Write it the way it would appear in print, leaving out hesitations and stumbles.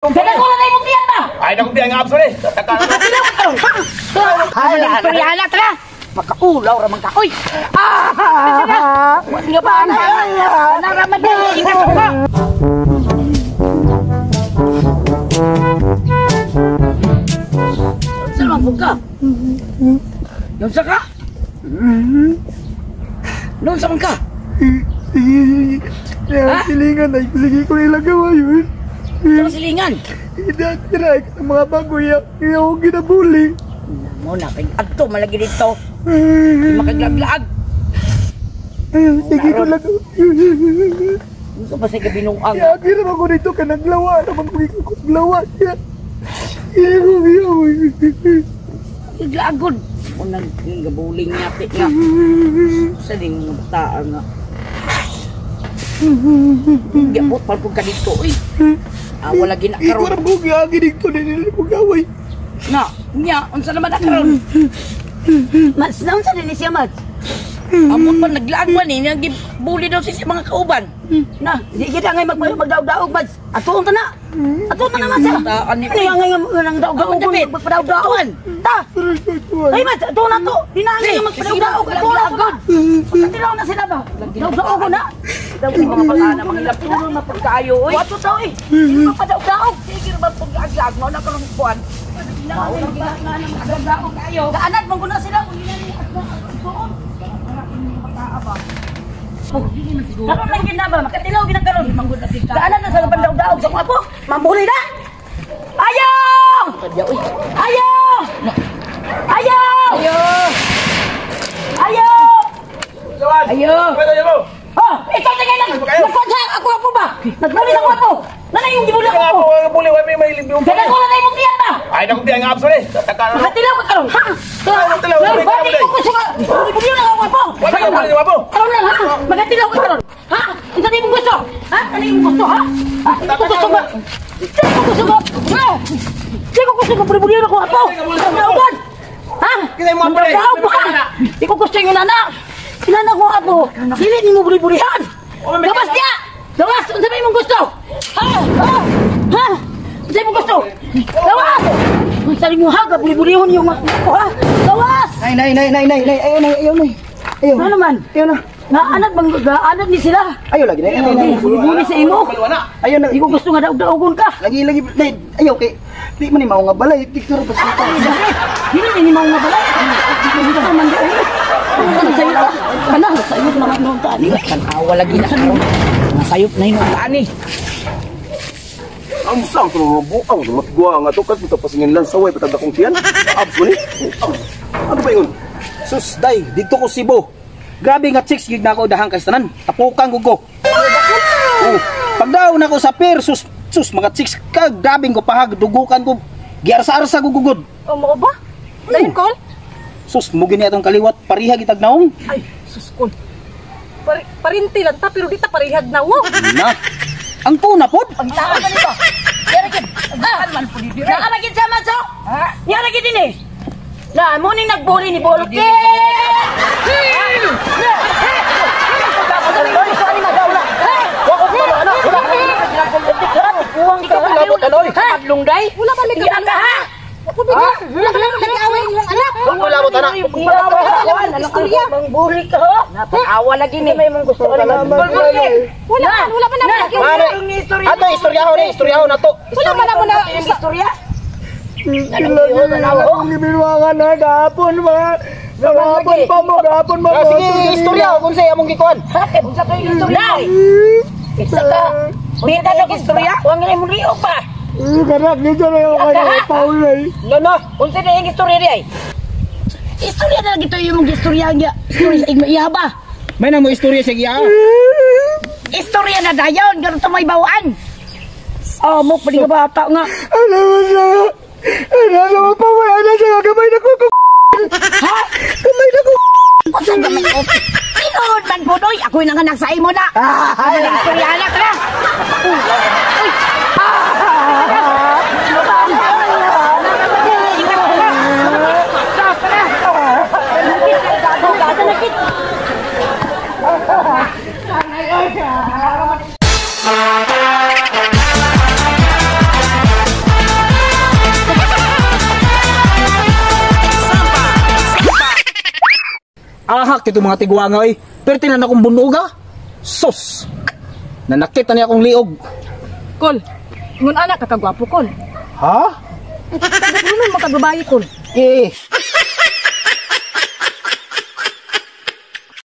Dala ko na imong tiyan ba? Ay, naku, di ang abso eh. Ay, istorya tara. Makaulaw ra man ka. Oy. Ah! Nga ba ana? Ana ra man dili ingat ko. Saan man ka? Nunsa ka? Nunsa man ka? Ya, silingan ay sige ko ilang gawa yun. Sa silingan? Inatira ang mga bago ya, akong ginabuli. Mo na kay adto malagi dito. Makaglaglag. Sige ko lang. Unsa ba sa gabinuang? Ya, gira man ko dito ka naglawa, naman ko naglawa siya. Iglagod. Unang gabuling niya nga. Sa ding mga bataan nga. Gabot pa kung ka dito, uy. Ah, wala ginakaroon. Ikaw na ko giagi dito, nila ko gaway. Na, niya, unsa naman nakaroon? Mas, naunsa din siya, Mads? Amot pa, naglaag man eh, nagibuli daw siya sa mga kauban. Na, di kita ngay magdaog-daog, Mads. Atuon ta na. Atuon ta na, Mads. Ano nga ngay nang daog-daog, magpadaog-daog. Ta! Ay, Mads, atuon na to. Di na ngay magpadaog-daog. Atuon na to. Pagkatilaw na sila ba? Daog-daog na. Daw mga bata na mga ilapuro na pagkaayo, oy. Wato tao, eh. Hindi magpadaog-daog. Sige naman pag-aglag, mo na karong kuwan. Daog-daog kayo. Gaanad, mangguna sila. Atuon. Karon lang gid na ba? Makatilaw gid ang karon. Gaanad na sa pandaog-daog sa mga po. Mambuli na. Ayaw! Ayaw! Ayaw! Ayaw! Ayaw! Ayaw! Oh, ikaw tingay lang. Nagkuhan ako ako ba? Nagbuli ako ako. Nanay yung gibuli ako. Buli, wala may mahilig yung Dala ko na imong tiyan ba? Ay, naku, di ang abso eh. Makatilaw ka karon. Ha? Tilaw, Bakit ko gusto ka? Buli na ako po. Wala ka buli na po. Karon lang ha. Makatilaw ka karon. Ha? Unsa ni imong gusto? Ha? Ano imong gusto ha? Hindi ko gusto ba? Hindi ko gusto ba? Hindi ko gusto buli na ako apo. Daugan. Ha? Hindi ko gusto yung nana. Sinana ko apo. Dili nimo buli-bulihan. Gawas niya. Gawas, unsa may imong gusto? Ha? Ha? Ha? Unsa imong gusto? Gawas. Unsa nimo ha? Buli-bulihon yung ako ha? Gawas. Nay nay nay nay nay nay ayaw nay ayaw nay. Ayaw. Ano naman? Ayaw na. Naanad bang gaanad ni sila? Ayaw lagi nay. Ayaw nay. Buli-buli sa imo. Ayaw na. Di ko gusto nga daog-daogon ka. Lagi lagi nay ayaw kay di man ni mao nga balay diktor pa sita. Dili ni mao nga balay. Gusto man di. Ano sa'yo? Kana, sayop naman noon tani. Tanawa lagi na karon. Masayop na yun tani. Ang sang tulong buang makigwa nga to kas pasingin lang saway patag akong tiyan. Abso ni. Ano ba yun? Sus day, dito ko Cebu. Grabe nga chicks gid nako dahang kay tanan. Tapukan ko ko. Oh, pagdaw nako sa pier, sus sus mga chicks ka grabe ko pahag dugukan ko. Giarsa-arsa ko gugod. O mo ba? Dayon kol? Sus, mo gini atong kaliwat pariha gitag naong. Ay, sus kol. Parinti lang ta pero di ta parihag naong. Na. Ang tuna pod. Ang tao ba nito? Yara gid. Ah, naa gid sa maso. Ha? Yara gid dinhi. Na mo ning nagbuli ni Bolke. Wala Wala ba may ka ha? Wala ba nag-away inyong anak? Wala mo tanak. Istorya. Mangbuli ka ho. Napakawa lagi ni. May mong gusto ka naman. Wala man, wala man na. Istorya. Ato istoryaho ni, istoryaho na to. Wala man na istorya. Ang giminuangan na gahapon mga gahapon pa mo, gahapon mo. Sige, istorya kung sa among gikuan. Unsa kay istorya? Isa ka. Bita ka istorya. Huwag nga mong rio pa. Karak nito na yung kanya paulay. No no, unsa na yung istorya di ay? Istorya na gito yung mong istorya niya. Istorya sa igma iya ba? May na mo istorya sa iya. Istorya na dayon, ganun sa may bawaan. Oh, mo pali nga bata nga. Ano mo siya? Ano mo pa wala na siya gamay na ko. Ha? Gamay na ko. Unsa gamay ko? Tinuod man po doy, ako'y nanganak sa imo na. Ano istorya na tara. Uy. Ah! Ahak kito mga tigwanga oy. Pero tinan akong bunuga. Sus. Nanakit na niya akong liog. Kol, ingon anak ka kagwapo, Kol. Ha? Ano man makagbabayi, Kol? Eh.